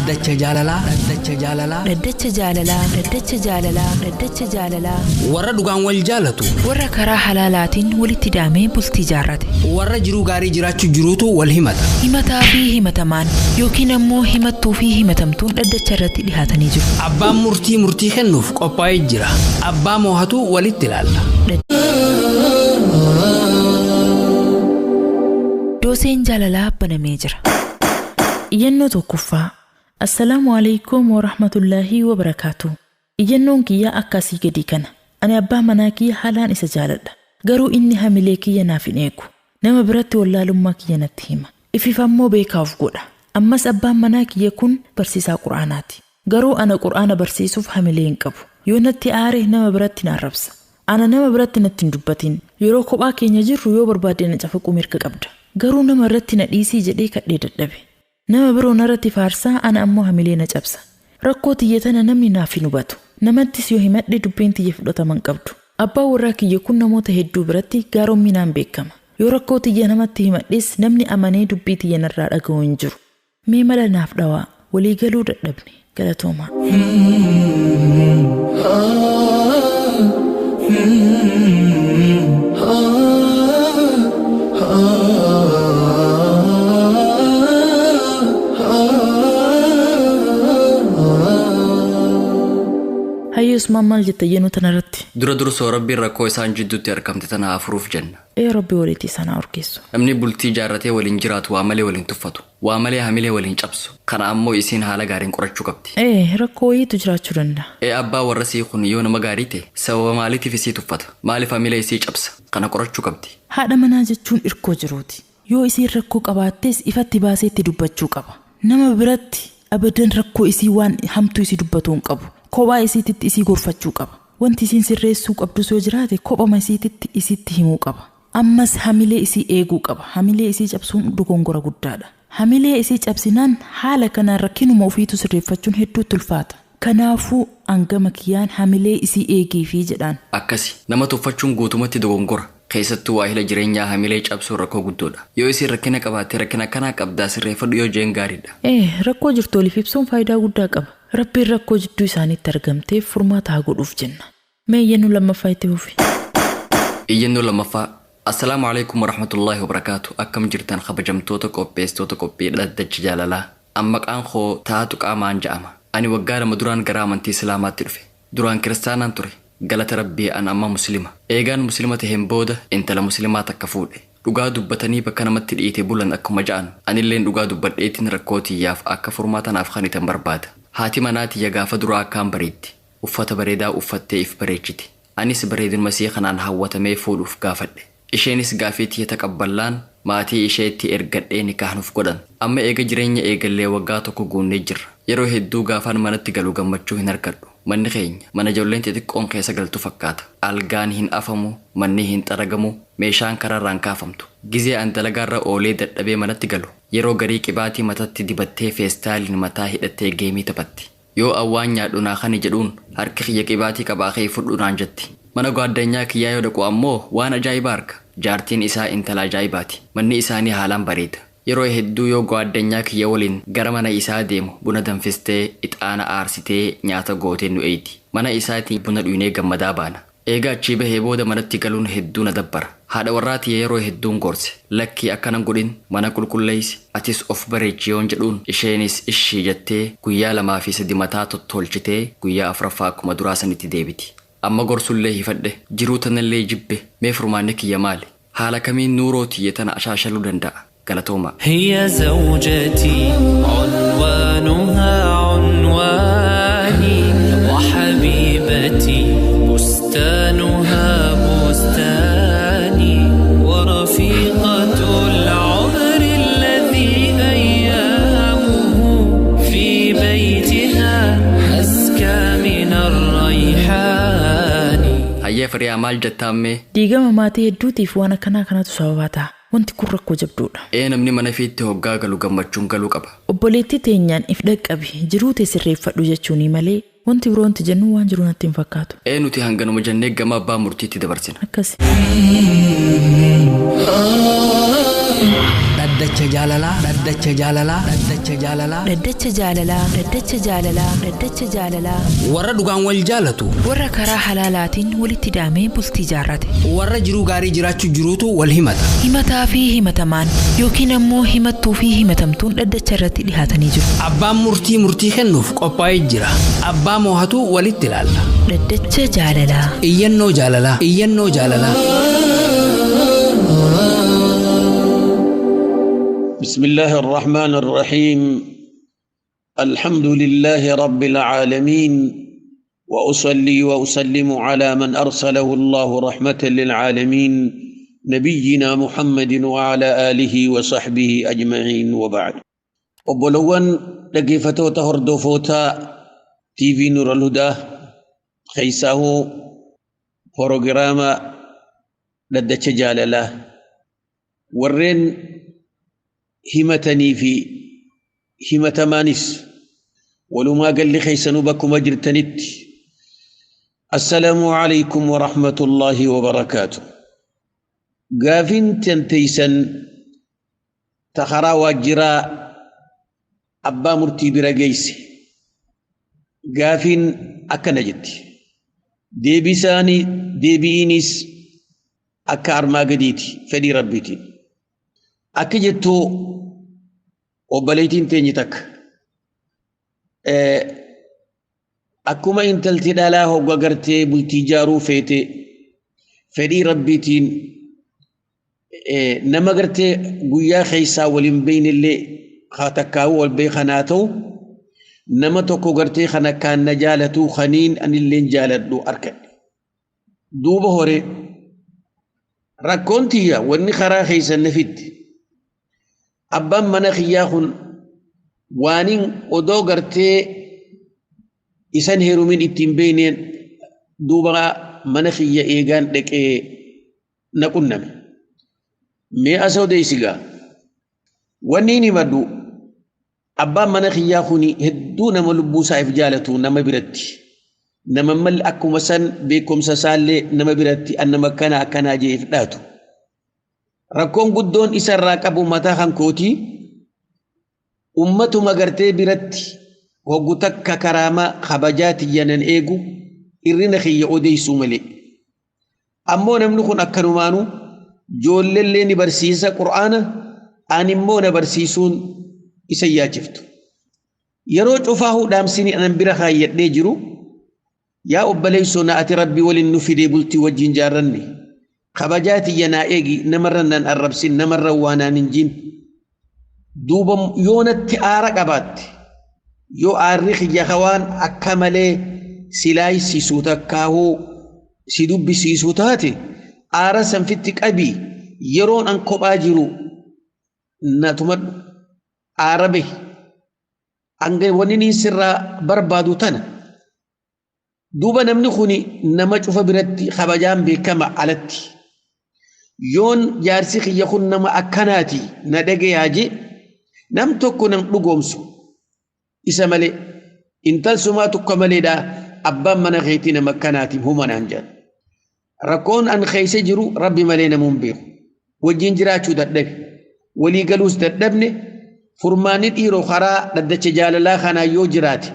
Dhaddacha jaalalaa. Dhaddacha jaalalaa. Dhaddacha jaalalaa. Dhaddacha jaalalaa. Dhaddacha jaalalaa. Warra dhugaan wal jaalatu. Warra karaa halaalaatiin walitti daamee bultii jaarrate. Warra jiruu gaarii jiraachuu jiruutu wal himata. Himataa fi himatamaan yookiin ammoo himattuu fi himatamtuun dhaddacha irratti dhihaatanii jiru. Abbaan murtii murtii kennuuf qophaa'ee jira. Abbaa moohatu walitti ilaalla. Dooseen jaalalaa banamee jira. Iyyannoo tokkoffaa. Assalaamu alaikum wa rahmatullaahi wa barakaatu. Iyyannoon kiyya akkasii gadi kana. Ani abbaa manaa kiyya haalaan isa jaaladha. Garuu inni hamilee kiyya naaf hin eegu. Nama biratti wallaalummaa kiyya natti hima. Ifiif ammoo beekaa of godha. Ammas abbaan manaa kiyya kun barsiisaa quraanaati. Garuu ana quraana barsiisuuf hamilee hin qabu. Yoo natti aare nama biratti na arrabsa. Ana nama biratti natti hin dubbatin. Yeroo kophaa keenya jirru yoo barbaade na cafaquu mirga qabda. Garuu nama irratti na dhiisii jedhee kadhee dadhabe. Nama biroo narratti faarsaa ana ammoo hamilee na cabsa. Rakkoo tiyya tana namni naaf hin hubatu. Namattis yoo himadhe dubbiin tiyya fudhatama hin qabdu. Abbaan warraa kiyya kun namoota hedduu biratti gaaromminaan beekama. Yoo rakkoo tiyya namatti himadhes namni amanee dubbii tiyya narraa dhaga'u hin jiru. Mee mala naaf dhawaa walii galuu dadhabne galatoomaa. Hayyee Usmaan maal jetta iyyannoo tanarratti? Dura dursoo rabbiin rakkoo isaan jidduutti argamte tana hafuruuf jenna. Ee rabbi walitti isaan haa urgeessu. Namni bultii ijaarratee waliin jiraatu waa malee waliin tuffatu. Waa malee hamilee waliin cabsu. Kana ammoo isiin haala gaariin qorachuu qabdi. Ee rakkoo wayiitu jiraachuu danda'a. Ee abbaa warra sii kun yoo nama gaarii ta'e sababa maaliitiif isii tuffata? Maaliif hamilee isii cabsa? Kana qorachuu qabdi. Haadha manaa jechuun irkoo jiruuti. Yoo isiin rakkoo qabaattes ifatti baasee itti dubbachuu qaba. Nama biratti abadan rakkoo isii waan hamtuu isii dubbatuu hin qabu. Kophaa isiititti isii gorfachuu qaba. Wanti isiin sirreessuu qabdus yoo jiraate kophama isiititti isitti himuu qaba. Ammas hamilee isii eeguu qaba. Hamilee isii cabsuun dogongora guddaadha. Hamilee isii cabsinaan haala kanaan rakkinuma ofiitu sirreeffachuun hedduutti ulfaata. Kanaafuu hangama kiyyaan hamilee isii eegiifii jedhaan. Akkasi nama tuffachuun guutumatti dogongora. Keessattuu waahila jireenyaa hamilee cabsuun rakkoo guddoodha. Yoo isiin rakkina qabaatte rakkina akkanaa qabdaa sirreeffadhu yoo jeen gaariidha. Ee rakkoo jirtu waliif ibsuun faayidaa guddaa qaba. Rabbiin rakkoo jidduu isaaniitti argamteef furmaata haa godhuuf jenna. Mee iyyannoo lammaffaa itti fufi. Iyyannoo lammaffaa. Assalaamu alaikum warahmatullaahi wabarakaatu. Akkam jirtan kabajamtoota qopheessitoota qophii dhaddacha jaalalaa. An maqaan koo taatu qaamaan ja'ama. Ani waggaa 2 duraan gara amantii Islaamaatti dhufe. Duraan kiristaanaan ture. Galata rabbii an amma muslima. Eegaan muslima taheen booda intala muslimaa takka fuudhe. Dhugaa dubbatanii bakka namatti dhiite bulan akkuma ja'an. Anilleen dhugaa dubbadheetiin rakkoo tiyyaaf akka furmaata naaf kanitan barbaada. Haati manaa tiyya gaafa duraa akkaan bareeddi. Uffata bareedaa uffattee if bareechiti. Anis bareedinuma isii kanaan hawwatamee fuudhuuf gaafadhe. Isheenis gaafii tiyya taqabballaan maatii isheetti ergadhee nikaah nuuf godhan. Amma eega jireenya eegallee waggaa 1 guunnee jirra. Yeroo hedduu gaafaan manatti galu gammachuu hin argadhu. Manni keenya mana ijoolleen xixiqqoon keessa galtu fakkaata. Algaan hin afamu, manni hin xaragamu, meeshaan karaarraan kaafamtu. Gizee an dalagaarra oolee dadhabee manatti galu, yeroo garii qibaatii matatti dibattee feestaaliin mataa hidhattee geemii taphatti. Yoo an waan nyaadhu naa kani jedhuun harki kiyya qibaatii qabaa ka'ii fudhu naan jetti. Mana gaaddanyaa kiyyaa yoo dhaqu ammoo waan ajaa'ibaa arga. Jaartiin isaa intala ajaa'ibaati. Manni isaanii haalaan bareeda. Yeroo hedduu yoo gaaddanyaa kiyya waliin gara mana isaa deemu buna danfistee, ixaana aarsitee, nyaata gootee nu eeydi. Mana isaatii buna dhuynee gammadaa baana. Eega achii bahee booda manatti galuun hedduu na dabbara. Haadha warraa tiyya yeroo hedduun gorse. Lakkii akkana hin godhin, mana qulqulleessi, atis of bareechi yoon jedhuun isheenis ishii jettee guyyaa 2 fi 3 mataa tottolchitee guyyaa 4ffaa akkuma duraa sanitti deebiti. Amma gorsullee hifadhe, jiruu tanallee jibbe, mee furmaanni kiyya maali? Haala kamiin nuuroo tiyya tana ashaashaluu danda'a? Galatoomaa. هي زوجتي عنوانها عنواني وحبيبتي بستانها بستاني ورفيقة العمر الذي أيامه في بيتها أزكى من الريحان. Hayyee Firiyaa maal jettaa mee? Diigama maatii hedduutiif waan akkanaa kanatu sababaa ta'a. Wanti kun rakkoo jabduudha. Ee namni mana ifiitti hoggaa galu gammachuun galuu qaba. Obboleettii teenyaan if dhaqqabi jiruu tee sirreeffadhu jechuunii malee wanti biroo wanti jennu waan jiru natti hin fakkaatu. Ee nuti hanganuma jennee gama abbaa murtiitti dabarsina. Akkasi. Dhaddacha Dhaddacha jaalalaa. Dhaddacha jaalalaa. Dhaddacha jaalalaa. Dhaddacha jaalalaa. Dhaddacha jaalalaa. Dhaddacha jaalalaa. Warra dhugaan wal jaalatu. Warra karaa halaalaatiin walitti hidhamee bultii jaarrate. Warra jiruu gaarii jiraachuu jiruutu wal himata. Himataa fi himatamaan yookiin ammoo himattuu fi himatamtuun dhaddacha irratti dhihaatanii jiru. Abbaan murtii murtii kennuuf qophaa'ee jira. Abbaa moohatu walitti ilaalla. Dhaddacha jaalalaa. Iyyannoo jaalalaa. Iyyannoo jaalalaa. بسم الله الرحمن الرحيم الحمد لله رب العالمين وأصلي وأسلم على من أرسله الله رحمة للعالمين نبينا محمد وعلى آله وصحبه أجمعين وبعد وبلوان لقيفتو تهردفوتا تي في نور الهدى خيساه بروغراما لدى جالله ورين himatanii fi himatamaanis walumaa galli keeysanuu bakkuma jirtanitti assalaamu alaykum warahmatullaahi wabarakaatu. Gaafin tanteeysan ta karaa waajjiraa abbaa murtii bira geeyse gaafin akkana jetti. Deebisaani deebi'iinis akka armaa gadiiti fedhii rabbiitiin. Akka jettuu obboleettiin teenye takka akkuma intalti dhalaa hogga gartee bultii jaaruu feete fedhii rabbiitiin nama gartee guyyaa keessaa waliin beeynillee haa takkaa'uu wal beekanaa ta'u nama tokko gartee kan akkaan na jaalatu kaniin anilleen jaaladhu arkadhe. Duuba horee rakkoon tiyya wanni karaa keessan na fidde. Abbaan mana kiyyaa kun waanin odoo gartee isan heerumin ittiin beeyneen duuba mana kiyya eegaan dhaqee na qunname. Mee as odeessigaa wanni inni himadhu abbaan mana kiyyaa kun hedduu nama lubbuu isaaf jaalatu nama biratti. Nama malli akkuma san beekumsa isaallee nama biratti an nama akkana akkanaa jeef dhaatu. Rakkoon guddoon isarraa qabu mataa kan kootii ummatuma gartee biratti hoggu takka karaamaa kabajaa tiyyanan eegu irrina kiyya odeessuu malee. Ammoo namni kun akkanumaanu ijoolleellee ni barsiisa qur'aana ani immoo na barsiisuun isa yaachiftu. Yeroo cufaa hudhaamsini anan bira kaayyadhee jiru yaa obboleessoo na ati rabbi waliin nu fidee bultii wajjin jaarranne. Kabajaa tiyya naa eegi namarra naan arrabsin namarra waa naan hin jiin. Duuba yoo natti aara qabaatte yoo aarri kiyya hawaan akka malee si laayisiisuu takkaahuu si dubbisiisuu taate aara sanfitti qabii yeroon an kophaa jiru na tumadhu aara bahi. Hanga wanni inni sirraa barbaadu tana. Duuba namni kuni nama cufa biratti kabajaan beekama alatti. Yoon jaarsi kiyya kun nama akkanaati na dhagayaa jee nam tokko nam dhugoomsu isa malee intal sumaa tokko maleedha abbaan mana keetii nama akkanaati huma naan jedhan. Rakkoon an keessa jiru rabbi malee namuun beeku. Wajjin jiraachuu dadhabe. Walii galuus dadhabne furmaanni dhiiroo karaa dhaddacha jaalalaa kanaa yoo jiraate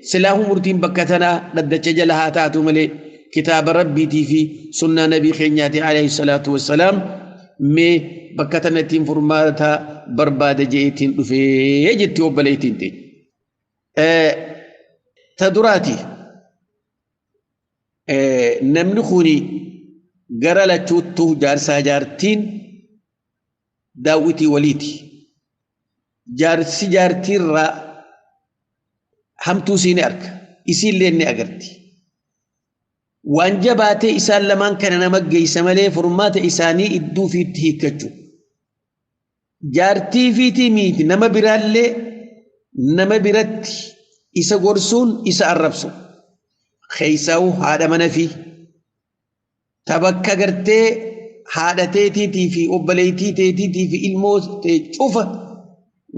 silaahu murtiin bakka tanaa dhaddacha jala haa taatu malee kitaaba rabbiitii fi sunnaa nabii keenyaati alayhi salaatu wassalaam mee bakka tanattiin furmaata barbaada je'eetiin dhufee jetti obboleettiin ta'e. Ta duraati namni kuni gara lachuuttuu jaarsaa jaartiin daawwitii waliiti. Jaarsi jaartiirraa hamtuu isii ni arga. Isiillee ni agarti. Waan jabaatee isaan lamaan kana nama geessa malee furmaata isaanii idduu fiitti hiikkachuu. Jaartii fiitii miti nama biraallee nama biratti isa gorsuun isa arrabsu. Keessaa'u haadha mana fi tabakka gartee haadha teetiitii fi obboleettii teetiitii fi ilmoo tee cufa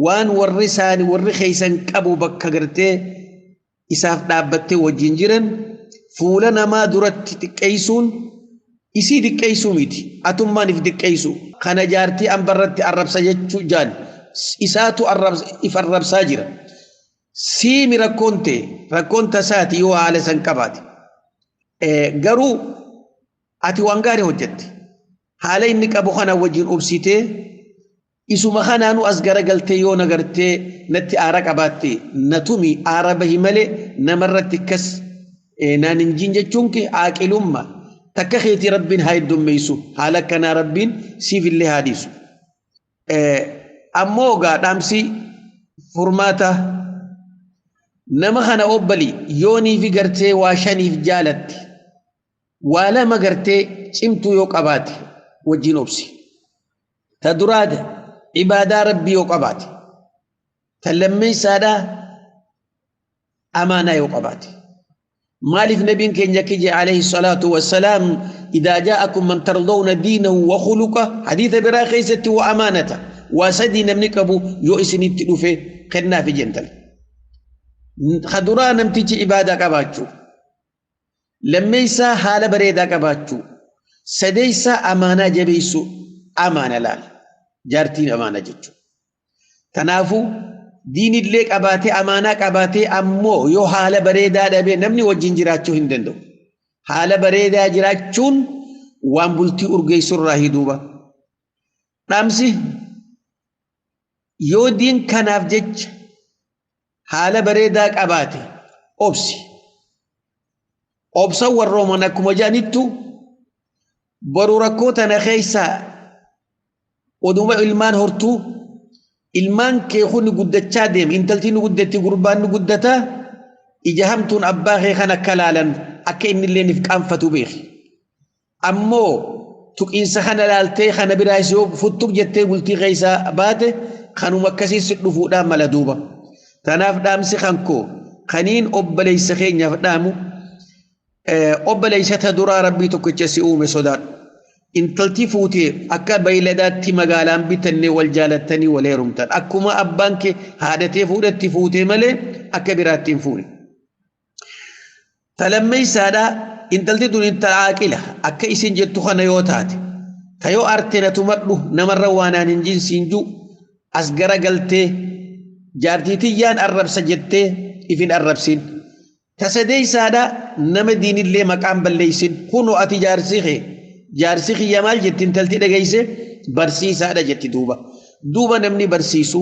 waan warri isaanii warri keeysan qabu bakka gartee isaaf dhaabbattee wajjin jiran fuula namaa duratti xiqqeessuun Isii diqqeessuu miti atummaan if diqqeessu kana jaartii ambarratti arrabsa jechuu jaan isaatu if arrabsaa jira. Siimi rakkoon ta'e rakkoon tasaati yoo haala san qabaate. Garuu ati waan gaarii hojjette haala inni qabu kana wajjin obsitee isuma kanaanu as garagaltee yoo nagartee natti aara qabaatte na tumi aara bahi malee namarratti akkas naan hin jiin jechuun kee aaqilummaa takka keetii rabbiin haa heddummeessu haala akkanaa rabbiin siif illee haa dhiisu. Ammoo egaa dhaamsi furmaata nama kana obbali yoonii fi gartee waa shaniif jaalatti waa lama gartee cimtuu yoo qabaate wajjin obsi. Ta duraada ibaadaa rabbii yoo qabaate ta lammeessaadhaa amaanaa yoo qabaate. Maaliif nabiin keenya kije alayhi salaatu wassalaam idaa jaa'akum man tardawna diinahu wa khuluqa hadiisa biraa keessatti wa amaanata waa sadii namni qabu yoo isinitti dhufe kennaafi jentan. Kaduraa namtichi ibaadaa qabaachuu lammeessaa haala bareedaa qabaachuu sadeessaa amaanaa jabeessu amaana laala jaartiin amaana jechuudha. Kanaafuu diinillee qabaatee amaanaa qabaatee ammoo yoo haala bareedaa dhabee namni wajjin jiraachuu hin danda'u. Haala bareedaa jiraachuun waan bultii urgeessurraa hiduuba. Dhaamsi yoo diin kanaaf jecha haala bareedaa qabaate obsi. Obsan warrooman akkuma jedhanittu boru rakkoo tana keessaa oduma ilmaan hortuu ilmaan kee kun guddachaa deema intalti ni guddatti gurbaan ni guddata ija hamtuun abbaa kee kan akka laalan akka inni illee if qaanfatu beeki. Ammoo tuqiinsa kana laaltee kana biraas yoo futtuq jettee bultii keessaa baate kanuma akkasii si dhufuudhaan mala duuba. Tanaaf dhaamsi kan koo kaniin obboleessa keenyaaf dhaamu obboleessa ta duraa rabbii tokkicha si uume sodaadhu. Intalti fuutee akka beeyladaatti magaalaan bitannee wal jaalattanii wal heerumtan. Akkuma abbaan kee haadhatee fuudhatti fuutee malee akka biraatti hin fuune. Ta lammeessaadhaa intalti tun intala aaqila akka isin jettu kana yoo taate ta yoo arte na tumadhu namarra waan aan hin jinsiin jiru as garagaltee jaartii tiyyaan arrabsa jettee ifin arrabsin. Ta sadeessaadhaa nama diinillee maqaan balleessin kunoo ati jaarsi kee jaarsi kiyya maal jetti intalti dhageesse barsiisaadha jetti duuba. Duuba namni barsiisu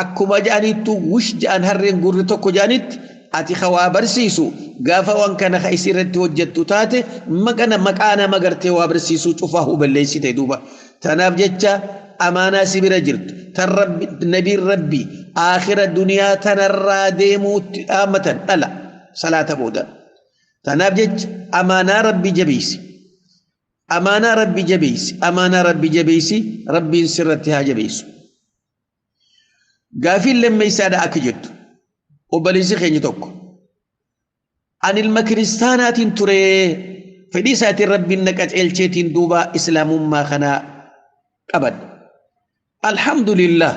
akkuma ja'anittu wush ja'an harreen gurri tokko ja'anitti ati hawaa barsiisu gaafa waan kana ka isirratti hojjettu taate maqana maqaa nama gartee waa barsiisuu cufaa huballeessite duuba. Tanaaf jecha amaanaa si bira jirtu tan rabbi nabiin rabbi aakhira duniyaa tanarraa deemuutti dhaammatan dhala salaata booda. Tanaaf jecha amaanaa rabbi jabeessi. Amaanaa rabbi jabeessi. Amaanaa rabbi jabeessi. Rabbiin sirratti haa jabeessu. Gaafiin lammeessaadha akka jettu obboleessi keenya tokko. Ani ilma kiristaanaatiin ture fedhii isaatiin rabbiin na qajeelcheetiin duuba islaamummaa kanaa qabadha. Alhamdulillah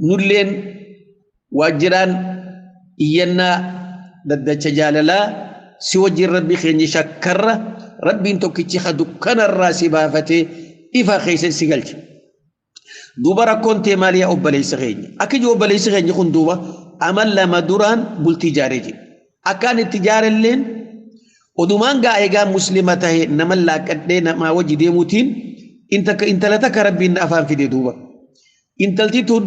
nulleen waajjiraan iyyannaa daddacha jaalalaa si wajjin rabbi keenya shakkarra rabbiin tokkichi ha dukkanarraa si baafatee ifa keessa si galche. Duuba rakkoon tee maali yaa obboleessa keenya? Akka ijoo obboleessi keenya kun duuba amal lama duraan bultii ijaaree jira. Akkaan itti ijaarelleen odumaan gaa egaa muslima tahe nama laaqqadhee namaa wajji deemuutiin intala takka rabbiin na afaan fide duuba. Intalti tun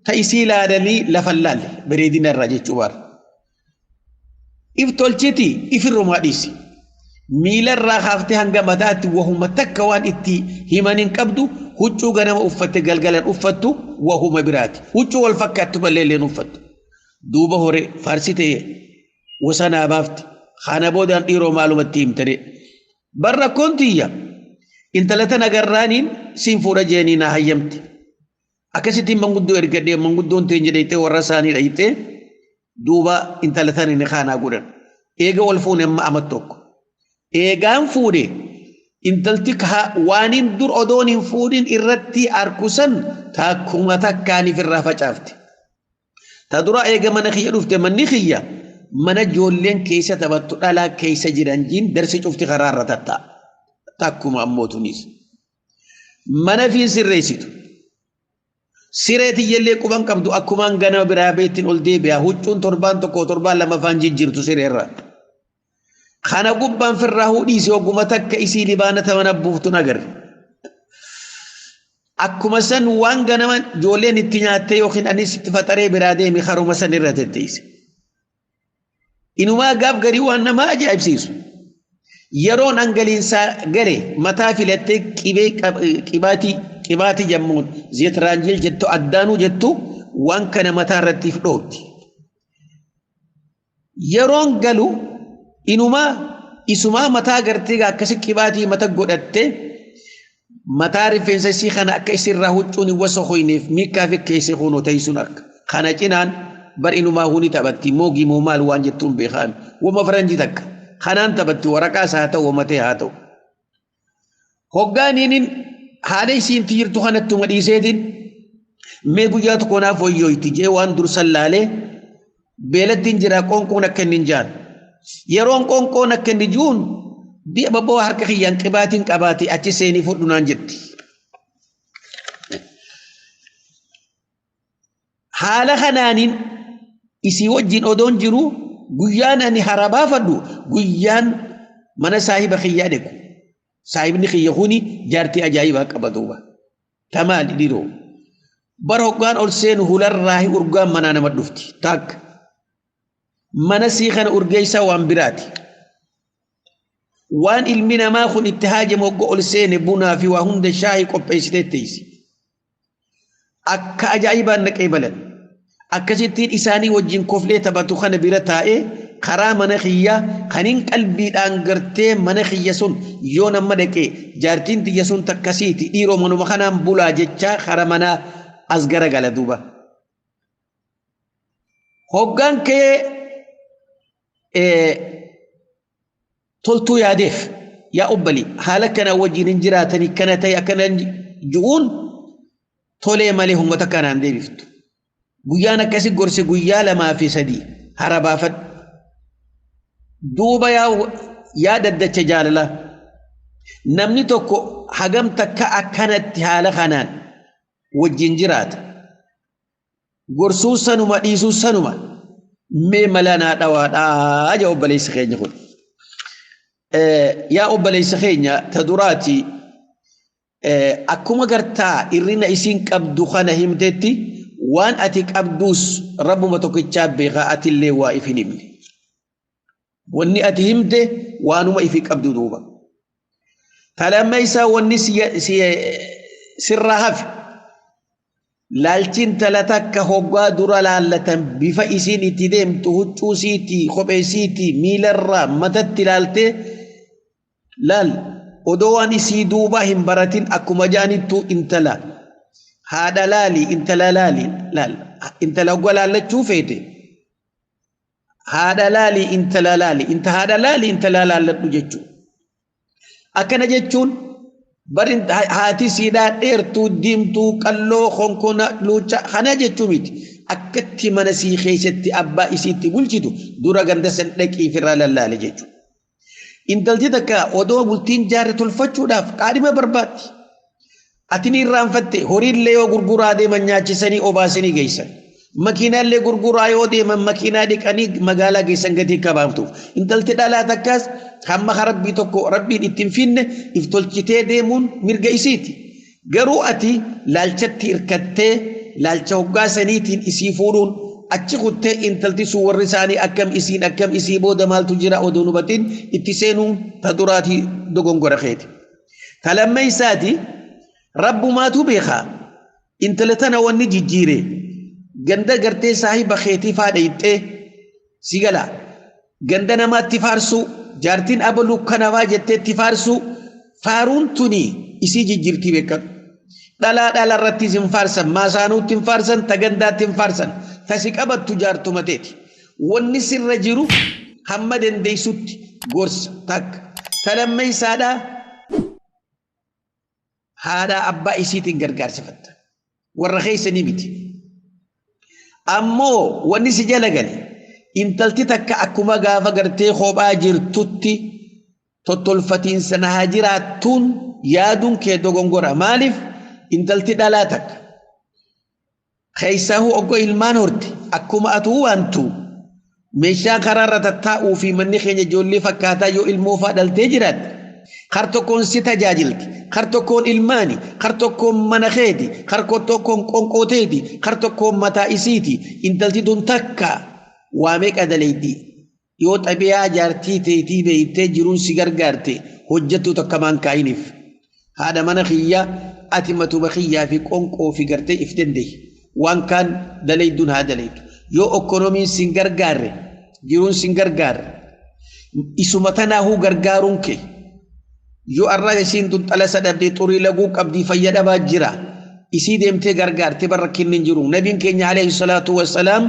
ta isii ilaalanii lafa laalle bareedina irraa jechuu baara. If tolchiti ifirrumaa dhiisi. Miila irraa kaaftee hanga mataatti wahuma takka waan itti himan hin qabdu huccuu ganama uffatte galgalan uffattu wahuma biraati. Huccuu wal fakkaattu malee illeen uffattu. Duuba hore faarsi ta'e wasanaa baafti. Kana boodaan dhiiroo maalumatti himtane. Barra kontiyya intala tana garraaniin siin fuudha jeenii naa hayyamti. Akkasittiin manguddoo ergadhee manguddoon teenya dhayxee warra isaanii dhayxee duuba intala tana ni kaanaa godhan. Eega wal fuune amma amat tokko. Eegaan fuudhe intalti waaniin dur odoon hin fuudhin irratti arkusan takkuma takkaaniif irraa facaafte. Ta dura eega mana kiyya dhufte manni kiyya mana ijoolleen keessa taphattu dhalaa keessa jiran jiin darsi cufti karaarra tatta'a. Takkuma ammoo tunis. Mana fi sirreessitu. Siree tiyyallee quban qabdu akkumaan ganama biraa beettiin ol deebi'a. Huccuun torbaan tokko torbaan lama faan jijjiirtu sireerra. Kana gubbaan firraa hudhiisi oguma takka isii libaana tamana buuftu agarre. Akkuma san waan ganama ijoolleen itti nyaattee yookiin anis itti faxaree biraa deemi haruma san irra tetteesse. Inumaa gaaf garii waan nama ajaa'ibsiisu. Yeroon angaliinsaa gale mataa filattee qibee qibaatii qibaatii jemmuun zeetiraanjil jettu addaanuu jettu waan kana mataa irratti dhoobdi. Yeroon galu inumaa isumaa mataa gartee akkasi qibaatii mata godhattee mataa rifeensa isii kana akka isirraa huccuun hin wasohoyneef miikkaa fi keessee kunoo teessuun akka kana cinaan bar inumaa huni taphatti moogii moo maal waan jettuun beekaan wama faranjii takka kanaan taphatti waraqaas haa ta'u wama ta'e haa ta'u. Hoggaaniin haala isiin jirtu kanattuma dhiiseetiin mee guyyaa tokko naaf wayyoyti jee waan dursan laalee beelattiin jira qoonqoon akka inni hin jaan. Yeroon qoonqoon akka inni jiruun bi'a babboo harka kiyyaan qibaatiin qabaate achi seenii fudhu naan jetti. Haala kanaaniin isii wajjin odoon jiru guyyaan ani harabaafadhu guyyaan mana saahiba kiyyaa dhequ. Saahibni kiyya kuni jaartii ajaa'ibaa qaba duuba. Tamaali dhiiroo. Bara hoggaan ol seenu hularraahi urgaan manaa nama dhufti. Taakka. Mana sii kana urgeessaa waan biraati. Waan ilmi namaa kun itti haajamu hogga ol seene bunaa fi waa hunda shaayii qopheessitee teessi. Akka ajaa'ibaan naqee balan. Akkasittiin isaanii wajjin koflee taphatu kana bira taa'ee karaa mana kiyyaa kanin qalbiidhaan gartee mana kiyya sun yoo nama dhaqee jaartiin tiyya sun takkasiiti dhiiroo manuma kanaan bulaa jechaa karaa manaa as garagala duuba. Hoggaan kee toltuu yaadeef yaa obbali haala kana wajjin hin jiraatanii kana ta'e akkana ju'uun tolee malee uummata kanaan deebiftu. Guyyaan akkasi gorse guyyaa lamaa fi sadii hara baafadhu. Duuba yaa daddacha jaalalaa. Namni tokko hagam takka akkanatti haala kanaan wajjin jiraata. Gorsuu sanuma dhiisuu sanuma mee mala naa dhawaadhaa jaa obboleessi keenya kun. Yaa obboleessa keenya ta duraati akkuma gartaa irrina isiin qabdu kana himtetti waan ati qabduus rabbuma tokkichaa beekaa atillee waa if hin himne. Wanni ati himte waanuma ifi qabdu duuba. Ta lammeessaa wanni sirraa hafe laalchiin tala takka hoggaa dura laallatan bifa isiin itti deemtu huccuu siiti kophee siiti miilarraa matatti laaltee laal odoo waan isii duubaa hin baratin akkuma jaanittu intala haadha laali intala laali laal intala hoggaa laallachuu feete haadha laali intala laali inta haadha laali intala laalladhu jechuu akkana jechuun bari haati siidhaa dheertuu diimtuu qalloo konkona luucca kana jechuu miti akkatti mana sii keessatti abbaa isiitti bulchitu dura ganda san dhaqii firraa lallaale jechuudha. Intalti takka odoo bultiin jaarre tolfachuudhaaf qaadhima barbaaddi. Ati ni irraanfatte horiillee yoo gurguraa deeman nyaachisanii obaasanii geessan. Makiinaallee gurguraa yoo deeman makiinaa dhiqanii magaalaa geessan gatii kabaamtuuf. Intalti dhalaa takkaas hamma rabbii tokko rabbiin ittiin finne if tolchitee deemuun mirga isiiti. Garuu ati laalchatti hirkattee laalcha hoggaa saniitiin isii fuudhuun achi kuttee intalti sun warri isaanii akkam isiin akkam isii booda maaltu jira odoo hubatiin itti seenuun ta duraatii dogongora keeti. Ta lammeessaati rabbumaatu beekaa intala tana wanni jijjiire ganda gartee saahiba keetii faadha hixxee si gala ganda namaatti faarsuu jaartiin abaluu kanafaa jetteetti faarsuu faaruun tuni isii jijjiirtii beekadhu. Dhalaa dhala irrattis hin faarsan maasaanuutti hin faarsan tagandaatti hin faarsan tasi qabattu jaartuma teeti. Wanni sirra jiru hamma dandeessutti gorsa takka. Ta lammeessaadhaa haadha abbaa isiitiin gargaarsifatta. Warra keessa ni miti. Ammoo wanni si jala gale intalti takka akkuma gaafa gartee kophaa jirtutti Tottolfatiinsa na haa jiraattuun yaaduun kee dogongora. Maaliif intalti dhalaa takka keessaahuu oggo ilmaan horte akkuma atuu waantu meeshaa karaarra tattaa'uu fi manni keenya ijoollee fakkaataa yoo ilmoo faa dhaltee jiraatte kar tokkoon si tajaajilti, kar tokkoon ilmaani, kar tokkoon mana keeti, kar tokkoon qonqooteeti, kar tokkoon mataa isiiti. Intalti tun takka waa meeqa daleeyti? Yoo xabiyaa jaartii teetii beeytee jiruun si gargaarte hojjettu takka maan kaayiniif. Haadha mana kiyyaa ati matuma kiyyaa fi qonqoo fi gartee if dandeeyi. Waan kaan daleeyduun haa daleeytu. Yoo okkonomiin sin gargaarre jiruun sin gargaarre isuma tanaahuu gargaaruun kee yoo arraa isiin tun xalasa dhabdee xurii laguu qabdii fayyadamaa jira isii deemtee gargaarte barra kennin jiru. Nabiin keenya alayhi salaatu wassalaam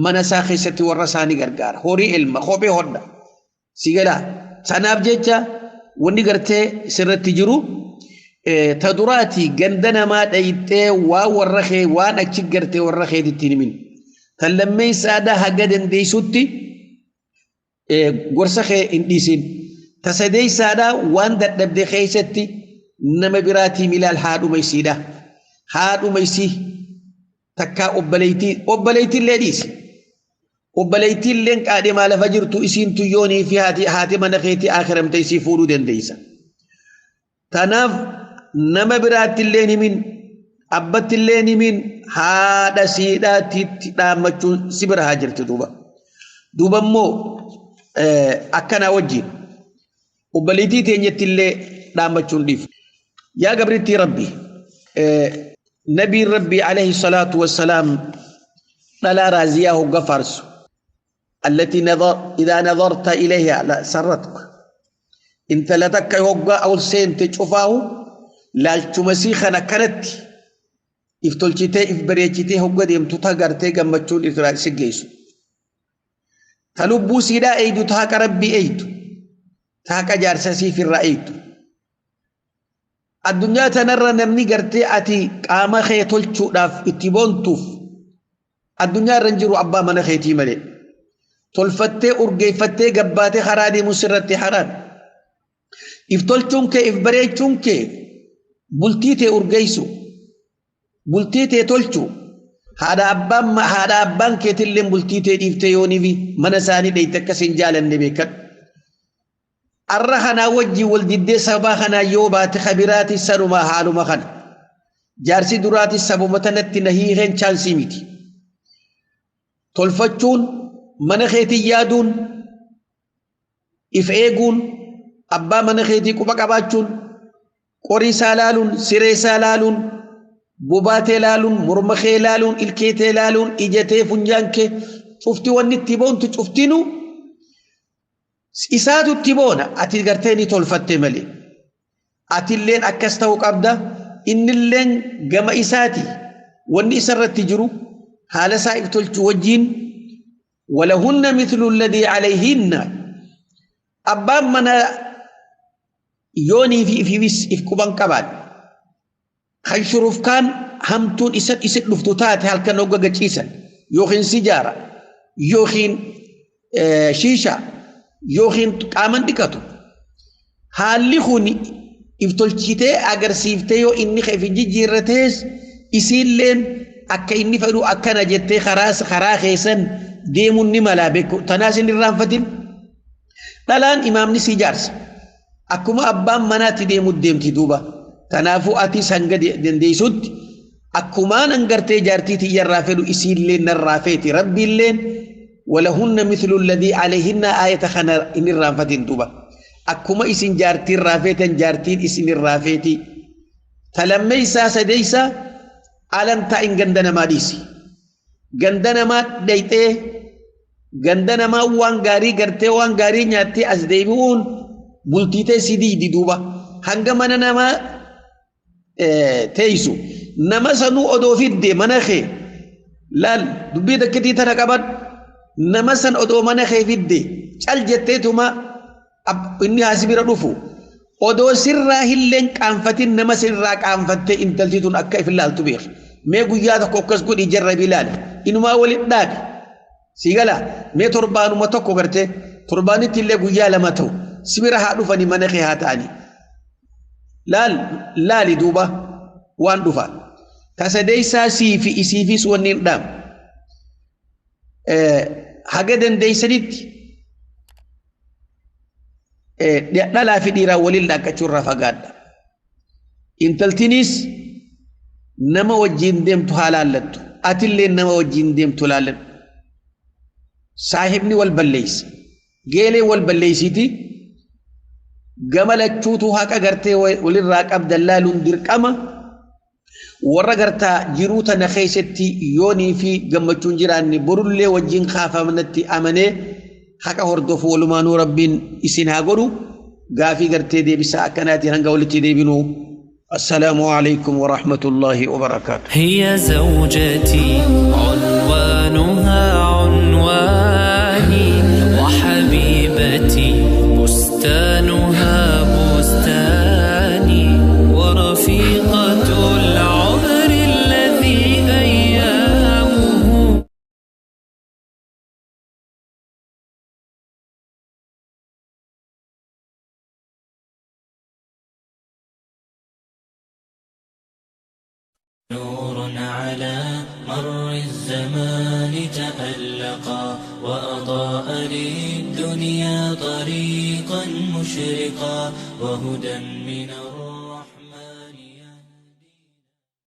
mana isaa keessatti warra isaanii gargaara. Horii ilma kophee hodha si galaa. Sanaaf jecha wanni gartee sirratti jiru ta duraati ganda namaa dhayixee waan warra kee waan achi gartee warra keetitti hin himin. Tan lammeessaadhaa haga dandeessutti gorsa kee hin dhiisin. Ta sadeessaadhaa waan dadhabde keessatti nama biraatiin ilaal haadhuma isiidha. Haadhuma isii takkaa obboleettii obboleettiillee dhiisi. Obboleettiilleen qaadhimaa lafa jirtu isiin tuyyoonii fi haati mana keetii akhiramte isii fuudhuu dandeessa. Tanaaf nama biraattillee himin abbattillee himin haadha siidhaatitti dhaammachuun si bira haa jirtu duuba. Duuba immoo akkanaa wajjin obboleettii teenyattillee dhaammachuun dhiif. Yaa gabrittii Rabbi nabiin Rabbi alayhi salaatu wassalaam dhalaa raaziyaa hogga faarsu. التي نظر إذا نظرت إليها لا سرتك انت لا تك هوغا أو سين تشوفاه لا تمسيخنا كانت افتولشتي افبريتشتي هوغا ديم تتاغرتي غمچون إسرائيل سجيسو تلبو سيدا ايدو تاك ربي ايدو تاك جارسسي في الرأيتو الدنيا تنرى نمني غرتي أتي قام خي تولشو داف اتبونتوف الدنيا رنجرو أبا من خيتي ملي tolfattee urgeeffattee gabbaatee karaa deemuu sirratti haraam. If tolchuun kee if bareechuun kee bultii tee urgeessu bultii tee tolchu haadha abbaan keetillee bultii tee dhiiftee yoonii fi mana isaanii dheeyte akkas hin jaalanne beekadhu. Arra kanaa wajjin wal diddee sababa kanaa yoo baate kabiraati sanumaa haaluma kana. Jaarsi duraati sabuma tanatti na hiikeen chaansii miti. Tolfachuun mana keetii yaaduun if eeguun abbaa mana keetii quba qabaachuun qorii isaa laaluun siree isaa laaluun bobaatee laaluun morma kee laaluun ilkeetee laaluun ijatee funyaan kee cufti wanni itti boontu cuftinu isaatu itti boona ati gartee ni tolfatte malee atilleen akkas ta'uu qabda innilleen gama isaati wanni isarratti jiru haala isaa if tolchu wajjiin. ولهن مثل الذي عليهن أبان من يوني في في بس في كوبان كبان خنشروف كان همتون إسد إسد لفتوتات هل كانوا جا يوخين سيجارة يوخين شيشة يوخين كامن ديكاتو هالخوني افتولشيتي أجرسيفتي يو إني خيف جيرتيس إسيلين أكا إني فلو أكا نجتي خراس خراخيسن deemuun ni malaa beeku tanaas hin irraanfatin. Dhalaan imaamni si jaarsa. Akkuma abbaan manaatti deemu deemti duuba. Kanaafuu atis hanga dandeessutti akkumaan hangartee jaartii tiyyarraa fedhu isiillee narraa feeti rabbiilleen walahunna mithlu alladhii alayhinna aayata kana hin irraanfatin duuba. Akkuma isin jaartiirraa feetan jaartiin isin irraa feeti. Talammeessaa sadeessaa alantaa hin ganda namaa dhiisi. Ganda namaa dhayxee ganda namaa waan gaarii gartee waan gaarii nyaattee as deebi'uun bultii tee si diidi duuba. Hanga mana namaa teessu nama sanuu odoo fidde mana kee laal dubbii takkitii tana qaban nama san odoo mana kee fidde cal jetteetuma inni haasi bira dhufu odoo sirraa hilleen qaanfatin nama sirraa qaanfattee intalti tun akka if ilaaltu beeki. Mee guyyaa tokko akkas godhi jarrabi ilaali. Inumaa waliin dhaabi. Si gala mee torbaanuma tokko gartee torbaanitti illee guyyaa lama ta'u. Si bira haa dhufani, mana kee haa ta'ani. Laal laali duuba waan dhufa. Tasadeessaa sii fi isiifis wanni hin dhaamu. Haga dandeessanitti dhalaa fi dhiiraa waliin dhaaqqachuu irraa fagaadha. Intaltinis nama wajjin deemtu haa laallattu. Atillee nama wajjin deemtu laalladhu. Saahibni wal balleessa. Geelee wal balleessiti. Gama lachuutu haqa gartee walirraa qabdan laaluun dirqama. Warra gartaa jiruu tana keessatti yoonii fi gammachuun jiraanne borullee wajjin kaafamnatti amanee haqa hordofu walumaanuu Rabbiin isin haa godhu. Gaafii gartee deebisaa akkanaatiin hanga walitti deebinu. السلام عليكم ورحمة الله وبركاته. هي زوجتي عنوانها عنواني، وحبيبتي بستانها بستاني، ورفيقة العمر الذي أيامه نور على مر الزمان تألقا، وأضاء للدنيا طريقا مشرقا، وهدى من